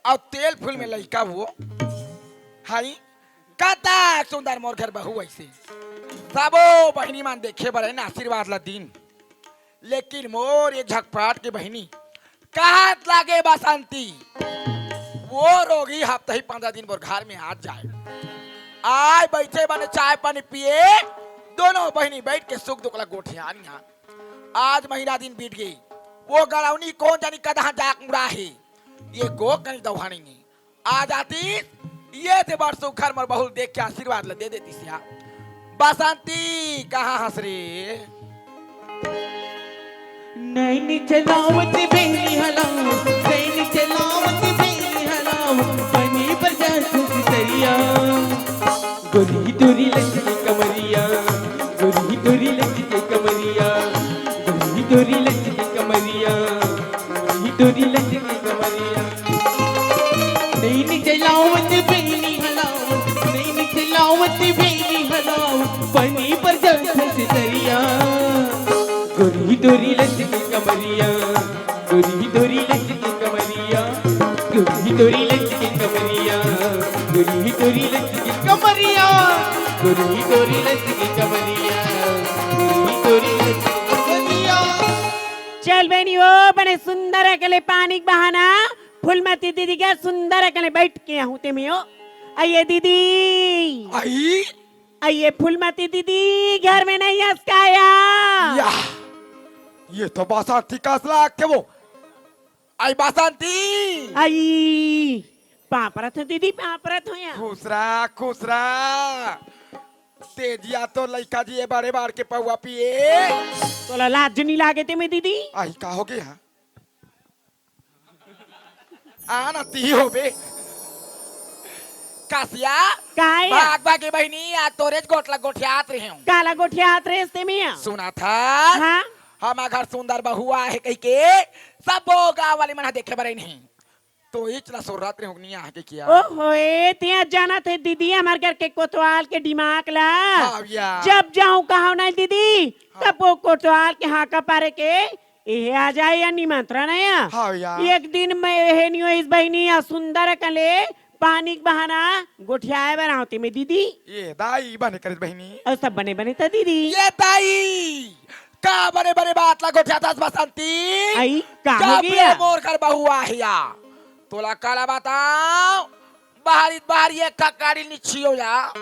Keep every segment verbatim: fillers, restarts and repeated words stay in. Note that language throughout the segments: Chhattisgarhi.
अउ तेल फूल में लइका वो। हाई, कतक सुंदर मोर घर बहू अइसे। सबो बहिनी मन देखे बर आइन, आशीर्वाद ला दिन। लेकिन मोर एक झकपाट के बहिनी कहत लागे बसंती, वो रोगी हफ्ता ही पंद्रह दिन मोर घर में आ जाए, आय बइठे बने चाय पानी पिए, दोनों बहिनी बइठ के सुख दुख ला गोठियान हा। आज महीना दिन बीत गे, वो गड़ौनी कोन जानी कदहाँ जाक मुड़ा हे, ये गो कनी दौहा नइ हे। आ जातिस, ये दे बड़ सुघर मोर बहू ल देख के आशीर्वाद ल दे देतिस या। बसंती, कहाँ हस रे? नैन चलावत बेली हलाव, नैन चलावत बेली हलाव, बने बर जाथस तरिया। गोरी तोरी लचके कमरिया, गोरी तोरी लचके कमरिया, गोरी तोरी लचके कमरिया, गोरी तोरी लचके कमरिया। नैन चलावत बेली हलाव, नैन चलावत बेली हलाव, बने बर जाथस तरिया। गोरी तोरी लचके कमरिया, गोरी तोरी लचके कमरिया, गोरी तोरी लचके कमरिया, गोरी तोरी लचके कमरिया, गोरी तोरी लचके कमरिया, गोरी तोरी लचके कमरिया। चल बहिनी हो, बने सुंदर अकन ले पानी के बहाना फूलमती दीदी के सुंदर अकन ले बइठ के आहूँ तेमे हो। अइए दीदी। आई? अइए फूलमती दीदी, घर में नइ हस का या? या, ये तो बसंती कस लागथे वो। आई बसंती। आई, पाँव परत हों दीदी, पाँव परत हों या। खुश रह, खुश रह। तेजिया तो लइका जी ये बड़े बाढ़ के पौवा पिए। तोला लाज नइ लागे तेमे दीदी? आई का होगे हा? आना ती होबे। कसिया, काय? भाग भागे बहिनी, आज तोरेच गोठ ला गोठियात रहेंव। काला गोठियात रहेस तेमे? सुनथस? हाँ? हमर घर सुंदर बहू आहे कहिके, सबो गाँव वाले मन ह देखे बर आइन हे। तोहिच ला सोरत रहेंव, नइ आहे कहिके। ओहो, ए, तें जानत हे दीदी, हमर घर के कोतवाल के दिमाग ला। हाँ भैया। जब जाहूँ कहूँ नहीं दीदी, हाँ। तब वो कोतवाल के हाँका पारे के एहे आ जाए या निमंत्रण आय या। हाँ भैया। एक दिन में एहे नइ होइस बहिनी, या सुंदर अकन ले पानी के बहाना गोठियाए बर आहूँ तेमे दीदी। ये दाई बने करिस बहिनी। अउ सब बने बने त दीदी। ये दाई, का बने बने बात ला गोठियाथस बसंती? आई, का का होगे या? मोर घर बहू आहे या। तोला काला बताओं, बाहरी बाहरी एक ठा काड़ी नइ छियो या।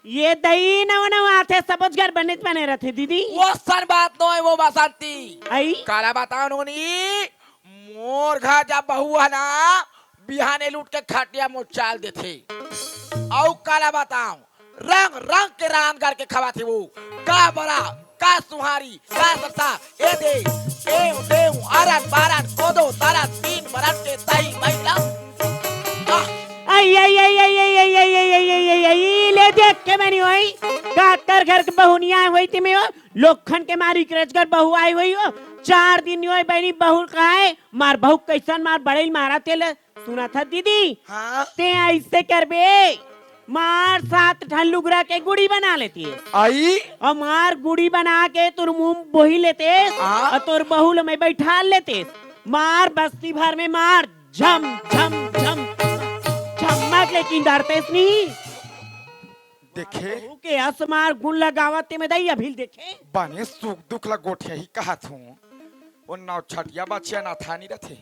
ये दई नवा नवा आथे, सबोच घर बनेच बने रथे दीदी। वोसन बात नोहे वो बसंती। आई? काला बताओं नोनी, मोर घर जब बहू हे ना, बिहाने लूट के खटिया मोर चाल देथे। अउ काला बताओं, रंग रंग के रांध गढ़ के खवाथे वो। का बरा, का सुहारी, का सरसा, ए दे, ए देव, अरन बारन, कोदो तारा, तीन बरन के तई मइला। आह। आई, आई, आई, ले देख के बनी होई, काकर घर के बहू नइ आए होई तेमे हो, लोखन के मारी के रजगर बहू आए होई हो, चार दिन नइ होई बहिनी बहू कहाए, मार बहू कइसन मार बड़ई मारा तेल, सुनथस दीदी? हाँ। तें अइसे करबे, मार सात ठन लुगरा के गुड़ी बना लेतेस। आई? अउ मार गुड़ी बना के तोर मुंह बोही लेतेस, हाँ। अउ तोर बहू ल मैं बइठा लेतेस। मार बस्ती भर में मार, झम, झम, झम, झमक ले किंदारतेस नी। देखे? बहू के अस मार गुण लगावत तेमे दई अभी ल देखे। बने सुख दुख ला गोठियाही कहत हूँ। वो नौछटिया बछिया नथानी रथे।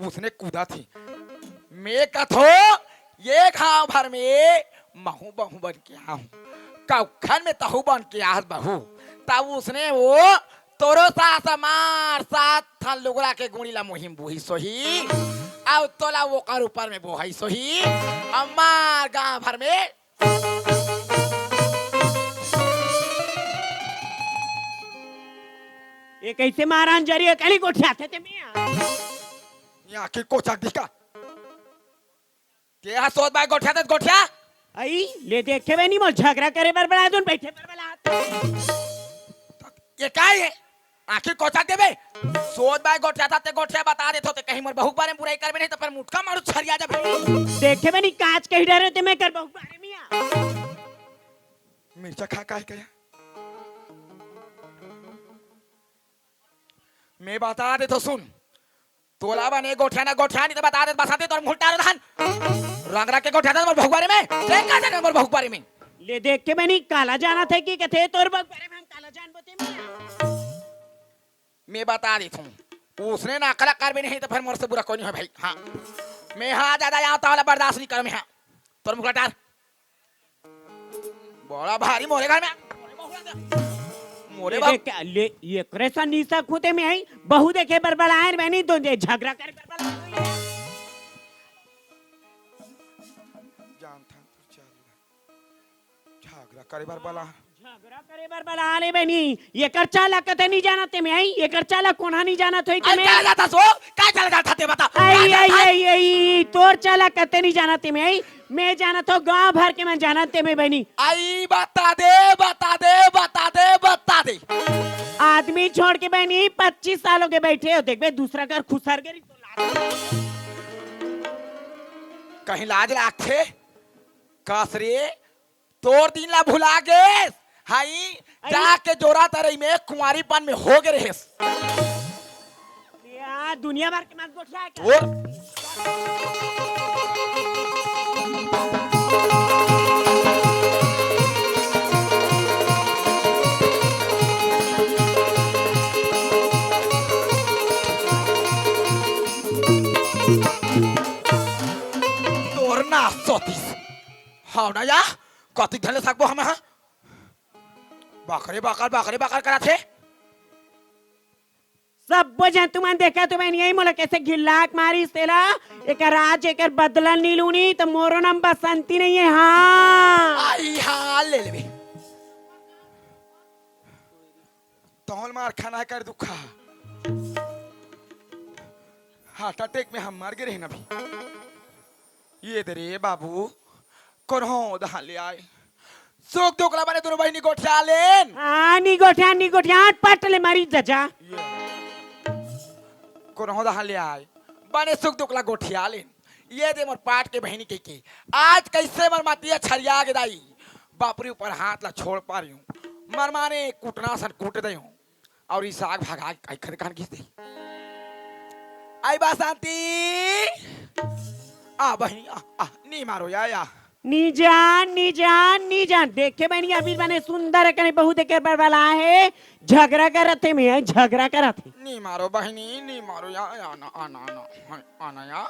उसने कूदथे। मैं कथों, ये गांव भर में महूं बहू बन के आहूं, कउखन में तहू बन के आहस बहू। तब उसने वो तोरो सास मार सात ठन लुगरा के गुड़ी ला मुहिम बोहिस होही, अउ तोला ओकर ऊपर में बोहिस होही, अउ मार गांव भर में ये कइसे मारन जरी, अकन ले गोठियाथे तेमे? ये आखिर कोचक दिखा। के हा सोत बाय गोठियाथे, गोठिया? आई, ले देखे बे नी, मोर झगरा करे बर बला दुन, बइठे बर बला। ये काय हे? आखिर कोचक देबे? सोत बाय गोठियाथा ते गोठिया बता देथों ते कहीं मोर बहू के बारे में बुराई करबे नहीं तो फेर मुटका मारू छरिया जाबे। देखे बे नी कांच कहीं डरे ते मैं कर बहू के बारे में या। मिर्चा खा काहे कहे? मैं बता देथों सुन। तोला बने गोठिया ना गोठिया, नहीं तो बता दे, बसंती तोर मुहूं ल टार देथन। रंग रंग के गोठिया था मोर बहू के बारे में, देख का जाने मोर बहू के बारे में। ले देख के बनी, काला जानत हे कि कथे तोर बहू के बारे में, हम काला जानबो ते में। मैं बता देथंव, उसने ना कलाकार भी नहीं तो फिर मोर से बुरा कोई नहीं हो भाई। हाँ, मैं हाँ ज्यादा यहाँ तावला बर्दाश्त नहीं करूँ मैं। हाँ, तोर मुहूं ल टार। बड़ा भारी मोरे घर में। मोरे ये बाप। देख, ले, ये करे सा नीसा खूते में आई, बहू देखे बर बलायन बनी तो ये झगड़ा करे बर बलायन। जानथन तोर चाल ला। झगड़ा करे बर बला। झगड़ा करे बर बला ले बनी। ये कर चाल ला कते नहीं जानत ते में आई, ये कर चाल ला कोना नहीं जानत होई ते आई में। चला जाता सो, का चला जाता ते बता। आई, का आई, जाता? आई, आई, तोर चाल ला कते नहीं जानत ते में आई। मैं जानत हों, गांव भर के मन जानत ते में बनी। आई बता दे, बता दे, बता दे, बता दे। आदमी छोड़ के बनी, पच्चीस साल हो गए बैठे हो, देखबे दूसरा कर खुसर गे रही तो लाज। कहीं लाज लागथे? कस रे, तोर दिन ला भुला गेस। हाई, अरे। जाके जोरा तरई में कुंवारीपन में हो गे रहेस। या दुनिया भर के मन गोठिया के। तोर तोर ना सोतिस। हव ना या, कतिक धन ले सकबो हम, हाँ? बाकरे बाकर, बाकरे बाकर करत हे। सब्बो जन तुमन देखत हो बहिनी, मोला कैसे घिल्लाक मारिस तेला। एकर आज एकर बदला नी लूनी, त मोरो नाम बसंती नहीं है। हाँ। आई हाँ, ले लेबे। तोहल मार खाना कर दुखा। हार्ट अटैक में हम मर गे रहेन अभी। ये दे रे बाबू, कोनो दहा ले आय। सुख दुख ला बने दुनों बहिनी गोठिया लेन। हाँ, नी गोठिया, नी गोठिया, पट ले मारी जजा। ये। कोनो दहा ले आय। बने सुख दुख ला गोठिया लेन। ये दे मोर पाट के बहिनी के के। आज कैसे मोर मतिया छरिया गे दाई। बापरी ऊपर हाथ ला छोड़ पा रही हूँ। मर माने कुटना सन कूट दे हूँ। अउ ई साग भगा के काई करे कान घिस दे। आई बसंती। आ बहिनी, आ, आ, नी मारो या, या। नी जान, नी जान, नी जान। देखे बहिनी, अभी बने सुंदर कने बहू देखे बर वाला हे। झगड़ा करत हे में, झगड़ा करत हे। नी मारो बहिनी, नी मारो या, या, आना, आना, आना, आना या।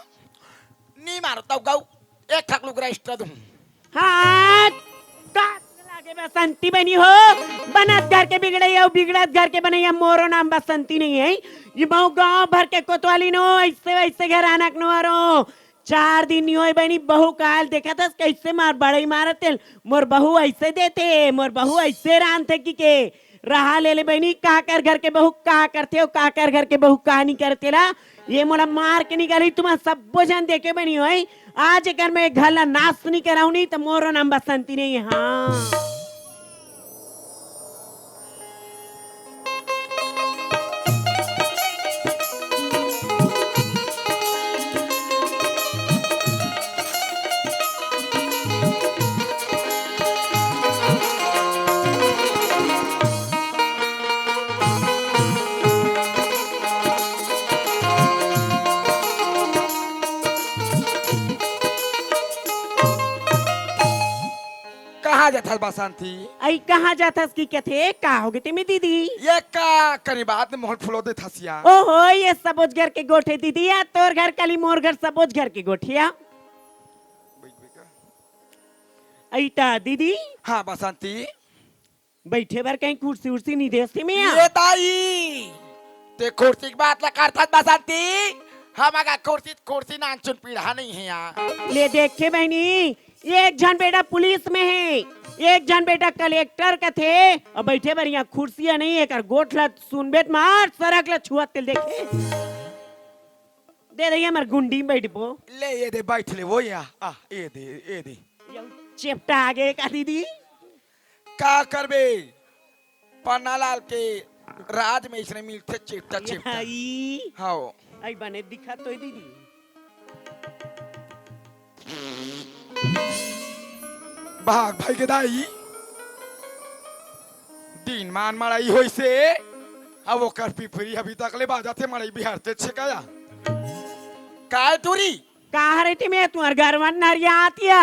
नी मारो तब गऊ, एक ठक लुगरा extra दूँ। हाँ, का लागे बसंती बनी हो? बनत घर के बिगड़े अउ बिगड़त घर के बनैया, मोरो नाम बसंती नहीं है। ये मऊ गांव भर के कोतवाली नो, ऐसे वैसे घर आनक नो अरो। चार दिन नहीं होय बनी, बहू काल देखत हस कैसे मार बड़ई मारत तेल। मोर बहू ऐसे देथे, मोर बहू ऐसे रांधथे कि के। रहा ले ले बहिनी, काकर घर के बहू का करथे अउ काकर घर के बहू का नी करथे ला, ये मोला मार के निकाली। तुमन सब्बो झन देखे बहिनी होय, आज एकर मैं घर ला नाश नी कराऊं नी, त मोरो नाम बसंती नहीं। हाँ। कहाँ जाथस बसंती? अई कहाँ जाथस कि कथे, का होगे तेमे दीदी? ये का कनी बात में मोहन फुलो देथस या? ओहो, ये सबोच घर के गोठे दीदी या, तोर घर काली मोर घर सबोच घर के गोठिया। बैठ, बैठ। अई ता दीदी। हाँ बसंती। बैठे बर कहीं कुर्सी उर्सी नहीं देस तेमे या? ये दाई, ते कुर्सी के बात ला करथस बसंती, हम अगर कुर्सी, कुर्सी नानचुन पीढ़ा नहीं है या। ले देखे बहिनी, एक झन बेटा पुलिस में है, एक झन बेटा कलेक्टर कथे, अउ बैठे बर यहाँ कुर्सियाँ नहीं है, एकर गोठ ला सुनबे त मार, सरक ला छुअत तेल देखे। दे दे, हमर गुंडी में बैठबो। ले ये दे, बैठ ले वो या, आ, ये दे, ये दे। ये चेपटा आगे का दीदी? का करबे? पन्नालाल के राज में इसने मिलथे चेपटा, चेपटा। आई। हाओ। आई बने दिखा तो दीदी। भाग भाई के दाई। दिन मान मड़ई होइसे, अब ओकर पिपरी अभी तक ले बाजथे मड़ई बिहारते छेकाया। काय टूरी? का हरे ते में तुंहर घर मन नरियातिया?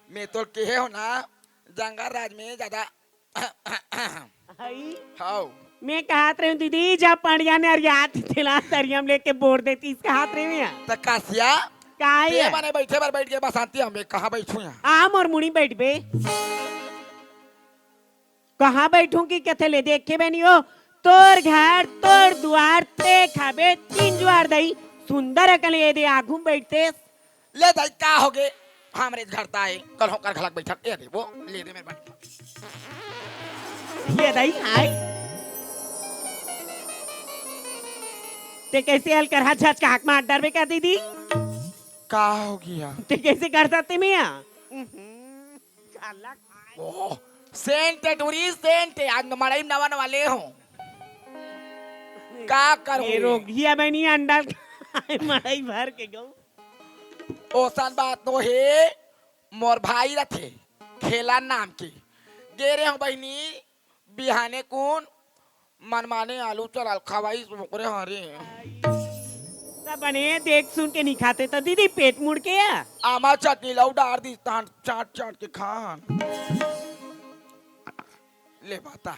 मैं तो कहे हो ना, जंगल राज में ज्यादा हई। हाव। मैं कहत रहे हूँ दीदी, जब पड़िया नरियात तेला तरियम लेके बोर देती, इस कहत रहे हूँ यार। त कासिया, काय ते है? मने बैठे बर बैठ के बसंती, हम कहाँ बैठू यहाँ? आ मोर मुड़ी बैठबे। कहाँ बैठूं कि कथे ले देखे बनी हो, तोर घर, तोर दुआर, ते खाबे, तीन जुआर दई, सुंदर अकन ये दे आगू में बैठते। ले दाई, का होगे? हमरे घर ताए, कल होकर घलक बैठक, ये दे, वो, ले दे मेरे बन। ये दाई, आई। ते कैसे हल कर हाथ झचका हाक मार डरबे का दीदी? का हो गया? ते कैसे कर सकते मिया? काला खाए। ओह, सेंट है टूरी, सेंट है। आज मड़ई नवा नवा ले हो। का करूं ये ये? रोगिया बनी अंडा खाए मड़ई भर के गऊ। ओसन बात नो हे, मोर भाई रथे, खेला नाम के। गे रहे हो बहिनी, बिहाने कुन मनमाने आलू चलाल खवाई ओकरे हरे। त बने देख सुन के नहीं खाते त दीदी पेट मुड़ के या। आमा चटनी लाऊ डार दी तान चाट चाट के खान। ले बता।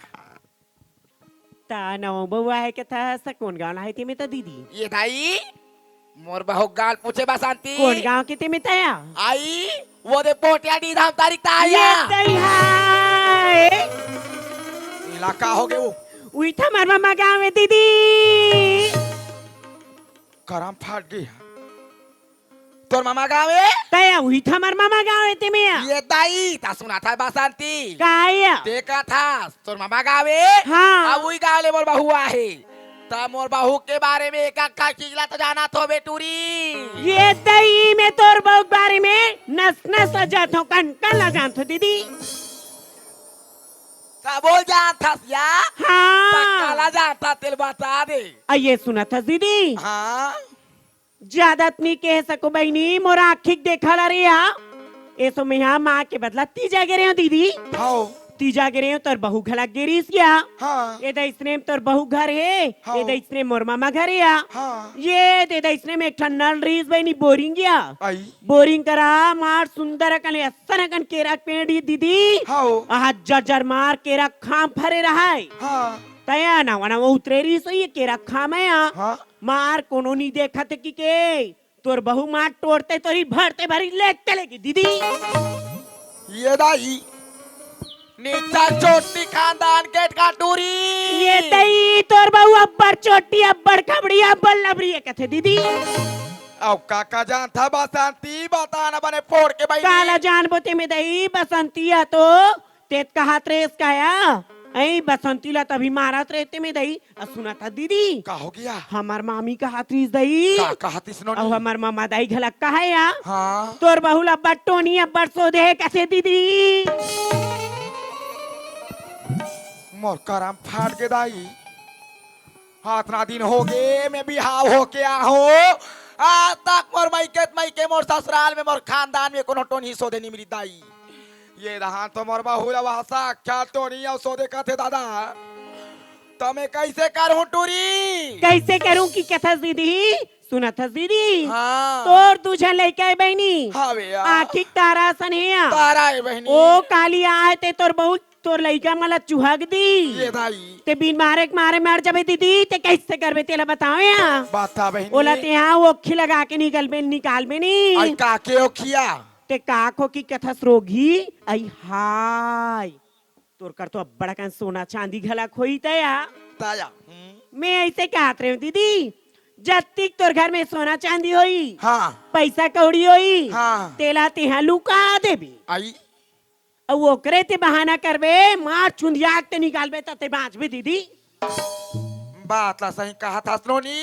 त नवा बउआ है के था स कोन गाँव ला है ते में त दीदी? ये दाई, मोर बहू गाल पूछे बसंती। कोन गाँव के ते में तया? आई, वो दे पोटिया डी धाम तारीख ता ये आया। तई हाय। इलाका हो गए वो। उही था मर ममा गाँव में दीदी। करम फाट गया। तोर ममा गाँव ए? तया उही था मर ममा गाँव ए ते में आ। ये दाई, ता सुना था बसंती। का आया? ते का था, तोर ममा गाँव ए? हाँ। अब उही गाँव ले मोर बहू आहे। त मोर बहू के बारे में एक अक्खा चीज ला तो जाना थो बेटूरी। ये दई में तोर बहू के बारे में नस नस ला जानथो, कन कन ला जानथो दीदी। का बोल जानथस या? हाँ। पक्का ला जानथा तेल बता दे। आ ये सुना था दीदी। हाँ। ज्यादा त नी कह सको बहिनी, मोर आँखी के देखा ला रे या। एसो मेहा माँ के बदला तीजा गे रहे हो दीदी। हाँ। तीजा गे रहे हो, तोर बहू घलक गे रहिस या। हाँ। ए दइसने में तोर बहू घर हे, हाँ। ए दइसने मोर मामा घर या। हाँ। ये दे दइसने में एक ठन नल रहिस बहिनी बोरिंग या। आई। बोरिंग करा मार सुंदर अकन, असन अकन केरा के पेड़ ही दीदी। हाँ। आहा जर जर मार केरा खाम फरे रहाय। हाँ। तया ना वना वो उतरे रहिस ये केरा खाम या। हाँ। मार कोनो नी देखत कि के। तोर बहू मार टोरते तोरी भरते भरी लेते लेगी दीदी। ये दाई, नीचा चोटी खानदान के टूरी। ये दई तोर बहू अब्बड़ चोटी, अब्बड़ खबड़ी, अब्बड़ लबड़ी ये कथे दीदी। अब का का जानथा बसंती, बता ना बने फोड़ के बहिनी। काला जानबो ते में दई बसंती या तो तेत कहत रेस काया? ऐ बसंती ला तभी मारत रहते में दई। अ सुना था दीदी। का हो गया? हमर मामी कहत रिस दई। का कहत रिस नोनी? अउ हमर मामा दाई घलक कहे या। हाँ। तोर बहू ला अब्बड़ टोनी अब्बड़ सोधे कथे दीदी। मोर करम फाट गे दाई। हातना दिन हो गे, मैं बिहाव होके आहूँ। आज तक मोर मइके, मइके मोर ससुराल में, मोर खानदान में कोनो टोनी सोधे नी मिली दाई। ये दहान तो मोर बहू ला भाषा क्या टोनी अउ सोधे कथे दादा। त मैं कैसे करहूँ टूरी? कैसे करूँ कि कथस दीदी? सुनत हस दीदी? हाँ। तोर दू झन लइका हे बहिनी। हाँ भैया। आँखी के तारा असन हे या। तारा हे बहिनी। ओ काली आय ते तोर बहू तोर लइका मन ला चुहक दी। ये दाई। ते बिन मारे के मारे मर जाबे दीदी, ते कैसे करबे तेला बताओ या। बता बहिनी। ओला ते हाँ ओखी लगा के निकलबे, निकालबे नी। आई का के ओखिया? ते का खो कि कथस रोगी, आई हाय। तोर कर तो अब्बड़ अकन सोना चांदी घलक होई तया। ताया। हम्म। मैं ऐसे कहत रहे हूँ दीदी, जत्तिक तोर घर में सोना चांदी होई, हाँ। पैसा कौड़ी होई, हाँ। तेला तेहा लुका देबे। आई। अउ ओकरे ते बहाना करबे, मार चुंदिया के ते निकालबे त ते बाँचबे दीदी। बात ला सही कहत हस नोनी,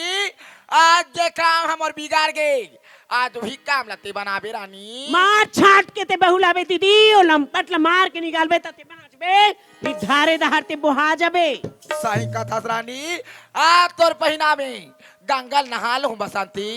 आज जे काम हमर बिगाड़ गे, आज वही काम ला ते बनाबे रानी। मार छाट के ते बहुलाबे दीदी, ओ लंपट ला मार के निकालबे त ते बाँचबे, फिर धारे दहार ते बोहा जाबे। सही कहत हस रानी, आज तोर पहिना में गंगा ल नहा लूं बसंती।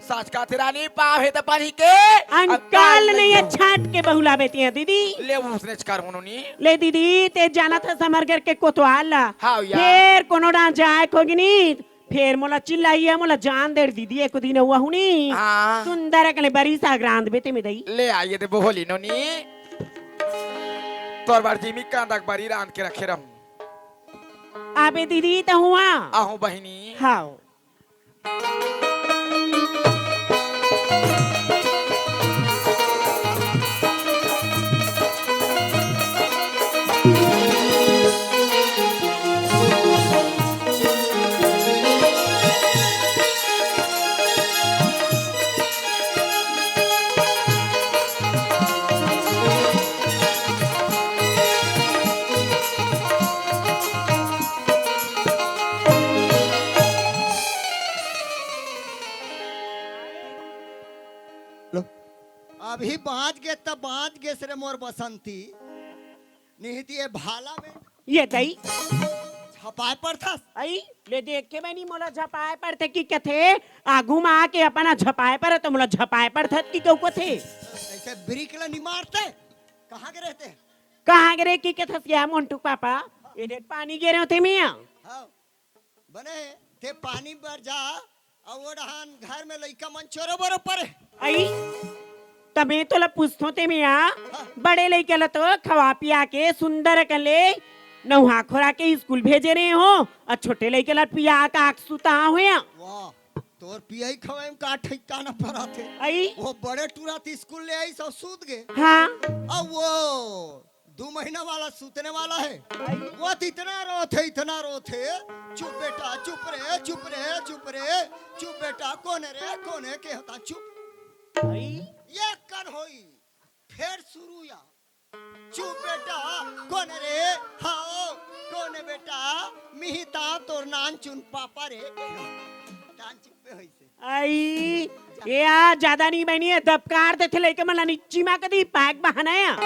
सच कहत हे रानी, पाँव हे त पानी के अंकल नहीं है, छाट के बहुलाबे तिया दीदी। ले उसने कर होनो नी। ले दीदी, ते जानत हस हमर घर के कोतवाल ला। हाँ यार। फेर कोनो डांस जाए खोगनी, फेर मोला चिल्लाही, मोला जान दे दीदी, एको दिन हुआ हुनी। हाँ। सुंदर अकन ले बरी साग रांधबे ते में दई। ले आइए दे बोली नोनी। तोर बर जिमी कांदा के बरी रांध के रखे रहूं। आबे दीदी त हुआ। आहूं बहिनी। हाव। लो, अभी बांच गे त बांच गेस रे मोर बसंती। निहित ये भाला में ये दई। झपाए पड़थस। अई, ले देख के बहिनी मोला झपाए पड़थे कि कथे, आगू म आके अपन झपाए पड़थे त मोला झपाए पड़थस कि कहू कथे। ऐसे ब्रेक ला नी मारते। कहाँ के रहते? कहाँ के रहे कि कथस या मोंटू पापा? ये देख पानी गिरे होथे मियाँ। हाँ। बने, ते पानी बर जा, अउ ओ डहान घर में लइका मन चोरो बोरो परे। अई, त में तोला पूछथों ते में आ, हाँ। बड़े लइका ला तो खवा पिया के सुंदर अकन ले नउहा खोरा के स्कूल भेजे रहे हों, अउ छोटे लइका ला पिया का आँख सुता होया। वाह, तोर पियई खवई में का ठिकाना परत हे। अई। वो बड़े टूरा त स्कूल ले आइस अउ सूत गे। हाँ। अउ वो दू महीना वाला सूतने वाला है। अई। वो त इतना रोथे, इतना रोथे, "चुप बेटा, चुप रे, चुप रे, चुप रे, चुप बेटा, कोन रे, कोन हे, के होता, चुप।" अई। ये कन होई, फेर शुरू या, "चुप बेटा, कोन रे, हाव, कोन हे बेटा, मिही ता तोर नानचुन पापा रे।" नानचुन पे होइसे। अई, ए आ, जादा नी बहिनी, ए दबकार देथे लइका मन ला निच्ची मा कदी पाएक बहाना या। त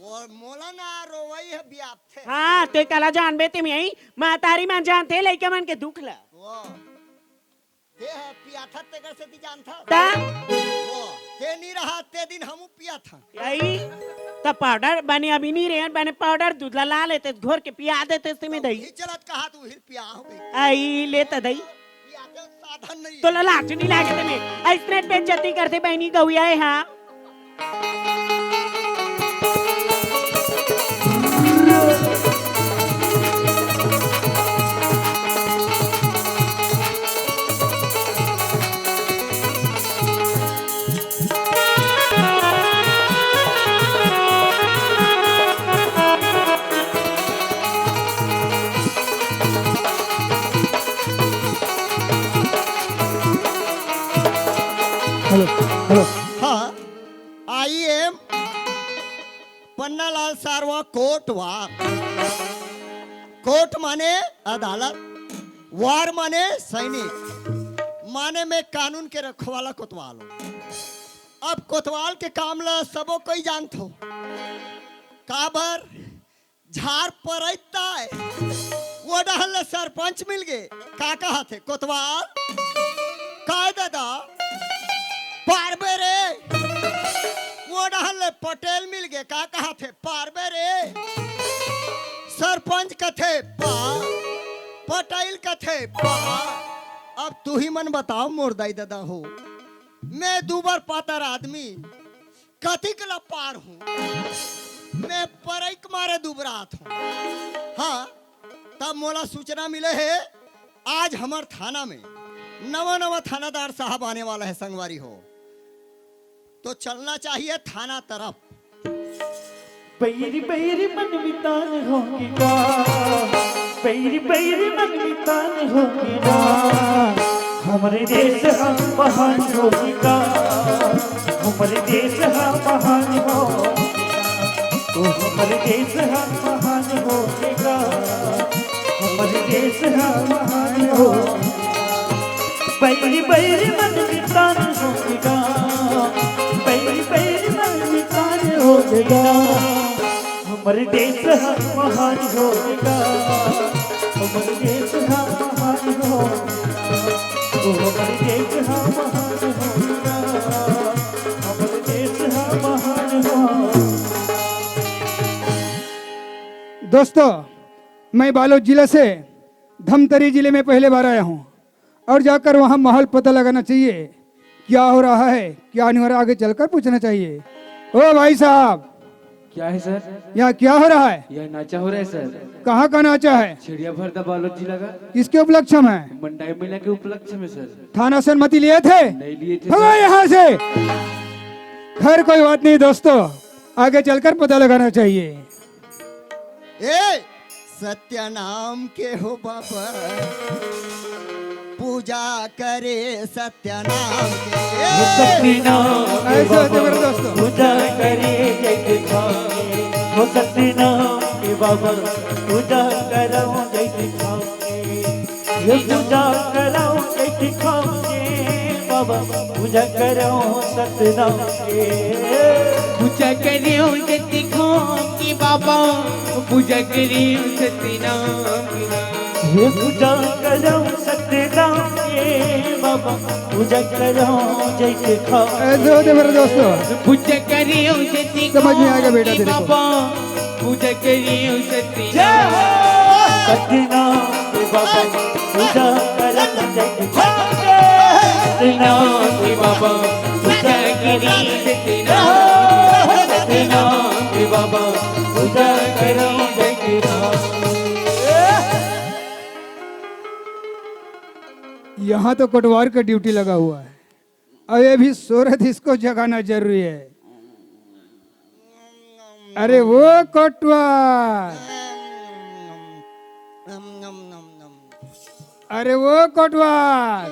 वो मोला ना रोवई ह बियाथे। हाँ, ते काला जानबे ते में अई, महतारी मन जानथे लइका मन के दुख ला। वो, ते ह पियाथत तेकर सेती जानथस। ता? वो, ते नी रहा, ते दिन हमू पियाथन। अई, त पाउडर बने अभी नी रेहेन, बने पाउडर दूध ला ला लेते, घोर के पिया देते, ते में दई। ही चलत कहा तू हिल पिया हो गई। अई, ले त दई। पिया के साधन नहीं है। तोला लाज नी लागे ते में? अइसने बेइज्जती करथे बहिनी गौया हे, हाँ। Hello, hello. हाँ, आई एम पन्नालाल सारवा कोटवार। कोट माने अदालत, वार माने सैनिक, माने मैं कानून के रखवाला कोतवाल हूँ। अब कोतवाल के काम ला सबो कोई जानथो। काबर? झार परैता हे। वो डहर ले सरपंच मिल गे। का कहाथे कोतवाल? काय दादा? पारबे रे। वो डहर ले पटेल मिल गे। का कहाथे? पारबे रे। सरपंच कथे पा, पटेल कथे पा। अब तुही मन बताओ मोर दाई ददा हो, मैं दूबर पातर आदमी, कतिक ल पार हूँ, मैं परई के मारे दुबरात हूँ। हाँ, तब मोला सूचना मिले हे, आज हमर थाना में नवा नवा थानादार साहब आने वाला है संगवारी हो, तो चलना चाहिए थाना तरफ। बैरी बैरी मन मितान होंगे गा, बैरी बैरी मन मितान होंगे गा, हमरे देश ह महान होंगे गा, हमरे देश ह महान होंगे गा, ओ हमरे देश ह महान होंगे गा, हमरे देश ह महान होंगे गा। बैरी बैरी मन मितान होंगे गा, बैरी बैरी मन मितान होंगे गा। हमर देश ह महान होंगे गा, हमर देश ह महान होंगे गा, ओ हमर देश ह महान होंगे गा, हमर देश ह महान होंगे गा। दोस्तों, मैं बालोद जिला से धमतरी जिले में पहले बार आया हूँ और जाकर वहाँ माहौल पता लगाना चाहिए, क्या हो रहा है, क्या नहीं हो रहा, आगे चलकर पूछना चाहिए। ओ भाई साहब, क्या है सर? यहाँ क्या हो रहा है? यह नाचा हो रहा है सर। कहाँ का नाचा है? छेड़िया भरदा बालोद जिला का। किसके उपलक्ष्य में? मंडाई मेला के उपलक्ष्य में सर। थाना सहमति लिए थे? नहीं लिए थे भगो सर। यहाँ से। खैर, कोई बात नहीं दोस्तों, आगे चलकर पता लगाना चाहिए। ए, सत्य नाम के हो बाबा, पूजा करे सत्य नाम के। सत्य नाम के ऐसे होते बाबा, मेरे दोस्तों। पूजा करे जय दिखावे। हो सत्य नाम के बाबा, पूजा करो जय दिखावे। ये पूजा करो जय दिखावे बाबा, पूजा करो सत्य नाम के। पूजा करियो सत्य नाम की बाबा, पूजा करियो सत्य नाम की। हे पूजा करो सत्य नाम के बाबा, पूजा करो जय के खा। ऐसे होते मेरे दोस्तों। पूजा करियो सत्य समझ में आएगा बेटा तेरे को। बाबा, पूजा करियो सत्य जय हो। सत्य नाम के बाबा, पूजा करो जय के खा। सत्य नाम के बाबा, पूजा करियो सत्य नाम। सत्य नाम के बाबा, पूजा करियो जय के खा। यहाँ तो कोटवार का ड्यूटी लगा हुआ है। अब ये भी सूरत, इसको जगाना जरूरी है। अरे वो कोटवार, अरे वो कोटवार,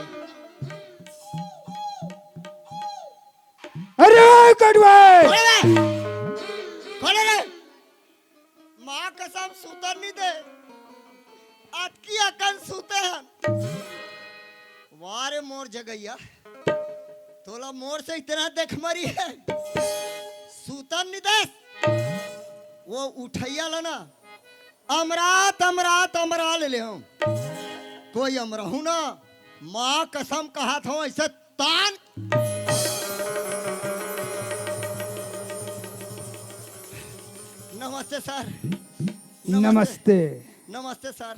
अरे वो कोटवार। कौन है रे? कौन है रे? माँ कसम सुतन नहीं दे, अटकी अकन सुते हैं। वारे मोर जगैया, तोला मोर से इतना देख मरी है, सुतन नहीं दे। वो उठैया ला ना, अमरात अमरात अमरा ले ले हम। कोई अमरहू ना, माँ कसम कहा था ऐसे तान। नमस्ते सर। नमस्ते। नमस्ते। नमस्ते सर।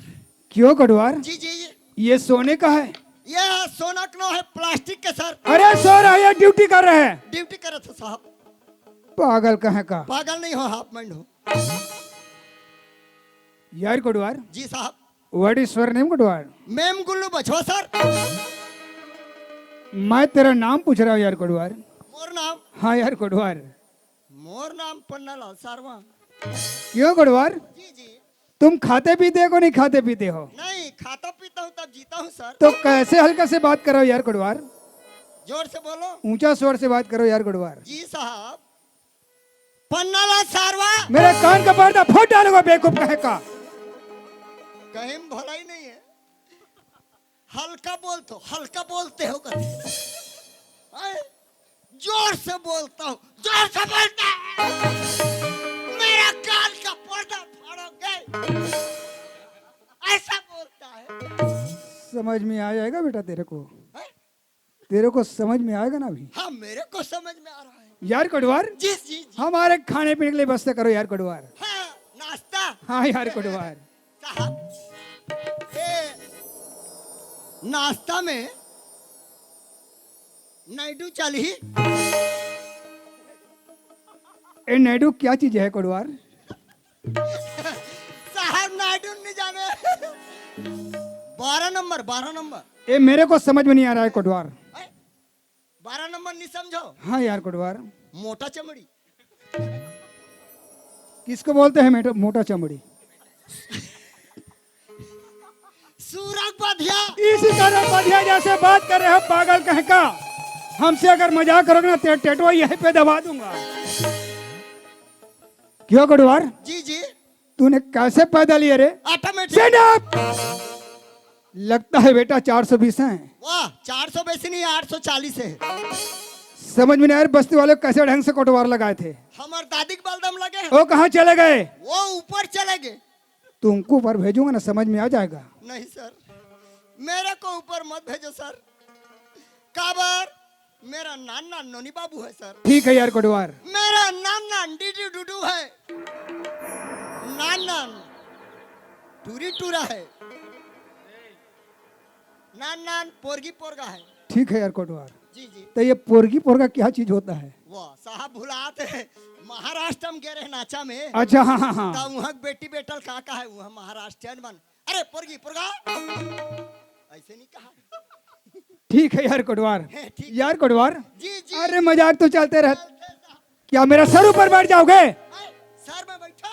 क्यों कोटवार? जी जी। ये सोने का है? ये सोना का नो है, प्लास्टिक के सर। अरे सो रहा है, ड्यूटी कर रहे हैं। ड्यूटी करे थे साहब। पागल कहे का? पागल नहीं हो, हाफ माइंड हो। यार कोटवार। जी साहब। What is your name कोटवार? मेम गुल्लू बछवा सर। मैं तेरा नाम पूछ रहा हूँ यार कोटवार। मोर नाम? हाँ यार कोटवार। मोर नाम पन्नालाल सारवा। क्यों कोटवार? जी जी। तुम खाते पीते हो, नहीं खाते पीते हो? नहीं, खाता पीता हूँ तब जीता हूँ सर। तो कैसे हल्का से बात करो यार कोटवार? जोर से बोलो। ऊंचा स्वर से बात करो यार कोटवार। जी साहब। पन्नालाल सारवा। मेरे कान का पर्दा फोड़ डालूंगा बेवकूफ कहे का। कहीं में भलाई नहीं है। हल्का बोल तो, हल्का बोलते हो कभी? हैं? जोर से बोलता हूँ, जोर से बोलता है। मेरा कान का पर्दा फाड़ोगे, ऐसा बोलता है। समझ में आ जाएगा बेटा तेरे को। हैं? तेरे को समझ में आएगा ना अभी? हाँ, मेरे को समझ में आ रहा है। यार कोटवार, जी, जी, जी। हमारे खाने पीने के लिए व्यवस्था करो यार कोटवार। हाँ, नाश्ता। हाँ यार कोटवार। साहब, ये नाश्ता में नायडू चाही। ए नायडू क्या चीज है कोटवार? साहब नायडू नहीं जाने। बारह नंबर, बारह नंबर। ए मेरे को समझ में नहीं आ रहा है कोटवार। हैं? बारह नंबर नहीं समझो? हाँ यार कोटवार। मोटा चमड़ी। किसको बोलते हैं मेटा-, मोटा चमड़ी? सूरज बधिया। इसी तरह बधिया जैसे बात कर रहे हो पागल कहे का। हमसे अगर मजाक करोगे ना, तेरा टेटवा यहीं पे दबा दूंगा। क्यों कोटवार? जी, जी। तूने कैसे पैदा लिया रे? Automatic। Stand up! लगता है बेटा चार सौ बीस है। वाह, चार सौ बीस नहीं, आठ सौ चालीस है। समझ में नहीं आया, बस्ती वाले कैसे ढंग से कोटवार लगाए थे? हमार दादी के बलदम लगे हैं। वो कहाँ चले गए? वो ऊपर चले गए। तुमको ऊपर भेजूंगा ना, समझ में आ जाएगा। नहीं सर, मेरे को ऊपर मत भेजो सर। काबर? मेरा नाना नोनी बाबू है सर। ठीक है यार कोटवार। मेरा नाना डीडी डूडू है। नाना टूरी टूरा है। नान नान पोरगी पोरगा है। ठीक है यार कोटवार। जी जी। तो ये पोरगी पोरगा क्या चीज होता है? वाह साहब, भुलात है, महाराष्ट्र में गे रहे नाचा में। अच्छा, हाँ, हाँ, हाँ। तो वहाँ बेटी बेटल का का है, वहाँ महाराष्ट्रियन मन, अरे पोरगी पोरगा, ऐसे नहीं कहा। ठीक है यार कोटवार। ठीक। यार कोटवार। जी जी। अरे मजाक तो चलते रह, क्या मेरा सर ऊपर बैठ जाओगे? अरे, सर में बैठा।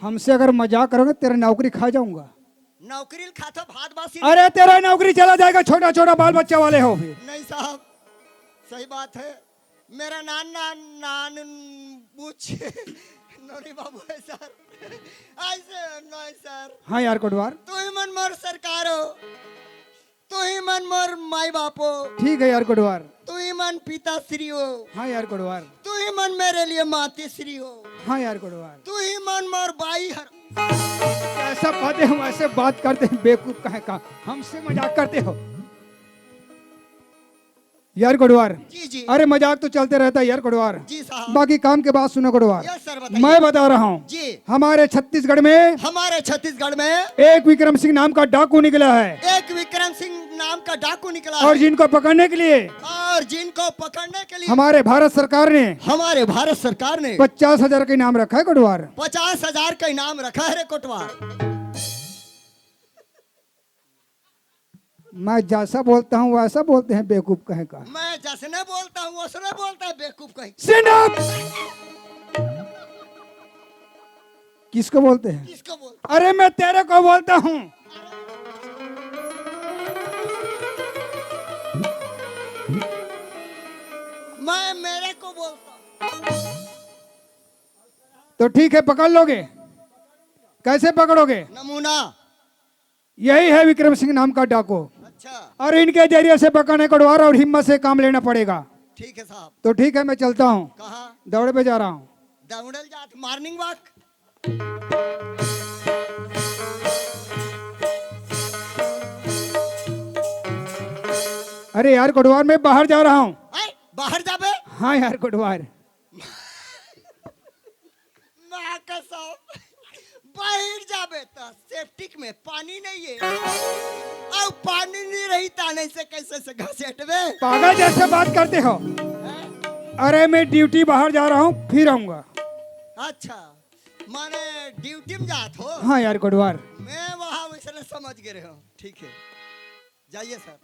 हमसे अगर मजाक करोगे, तेरा नौकरी खा जाऊंगा। नौकरी खाता भात बासी। अरे, तेरा नौकरी चला जाएगा, छोटा छोटा बाल बच्चा वाले हो फिर। नहीं साहब, सही बात है। मेरा नान नान नान बुच नोनी बाबू है सर। ऐसे नहीं सर। हाँ यार कोटवार। तू ही मन मोर सरकार हो, तू ही मन मोर माई बाप हो। ठीक है यार कोटवार। तू ही मन पिता श्री हो। हाँ यार कोटवार। तू ही मन मेरे लिए माता श्री हो। हाँ यार कोटवार। तू ही मन मोर बाई हर। ऐसा बातें हम ऐसे बात करते हैं, बेवकूफ कहे का, हमसे मजाक करते हो यार कोटवार। जी जी। अरे मजाक तो चलते रहता है यार कोटवार। जी साहब। बाकी काम के बात सुनो कोटवार। यस सर, बताइए। मैं बता रहा हूँ। जी। हमारे छत्तीसगढ़ में, हमारे छत्तीसगढ़ में एक विक्रम सिंह नाम का डाकू निकला है। एक विक्रम सिंह नाम का डाकू निकला और है। जिनको पकड़ने के लिए, और जिनको पकड़ने के लिए हमारे भारत सरकार ने, हमारे भारत सरकार ने पचास हजार का इनाम रखा है कोटवार। पचास हजार का इनाम रखा है रे कोटवार। मैं जैसा बोलता हूँ वैसा बोलते हैं, बेवकूफ कहे का। मैं जसने बोलता हूँ, उसने बोलता है, बेवकूफ कहीं। Stand up! किसको बोलते हैं? किसको बोलता? अरे, मैं तेरे को बोलता हूँ। मैं मेरे को बोलता हूँ। तो ठीक है, पकड़ लोगे। कैसे पकड़ोगे? नमूना। यही है विक्रम सिंह नाम का डाकू। अच्छा। और इनके जरिए से पकड़ने को डर और हिम्मत से काम लेना पड़ेगा। ठीक है साहब। तो ठीक है, मैं चलता हूँ। कहाँ? दौड़े पे जा रहा हूँ। दौड़ल जात, morning walk। अरे यार कोटवार, मैं बाहर जा रहा हूँ। आय, बाहर जाबे? हाँ यार कोटवार। माँ कसम, बाहर जाबे त septic में पानी नहीं है, अब पानी नहीं रही, ताने से कैसे से घसेटबे? पागल जैसे बात करते हो। हैं? अरे, मैं ड्यूटी बाहर जा रहा हूँ, फिर आऊंगा। अच्छा, माने ड्यूटी में जात हो? हाँ यार कोटवार। मैं वहाँ वैसे समझ गए रहे हूँ। ठीक है, जाइए सर।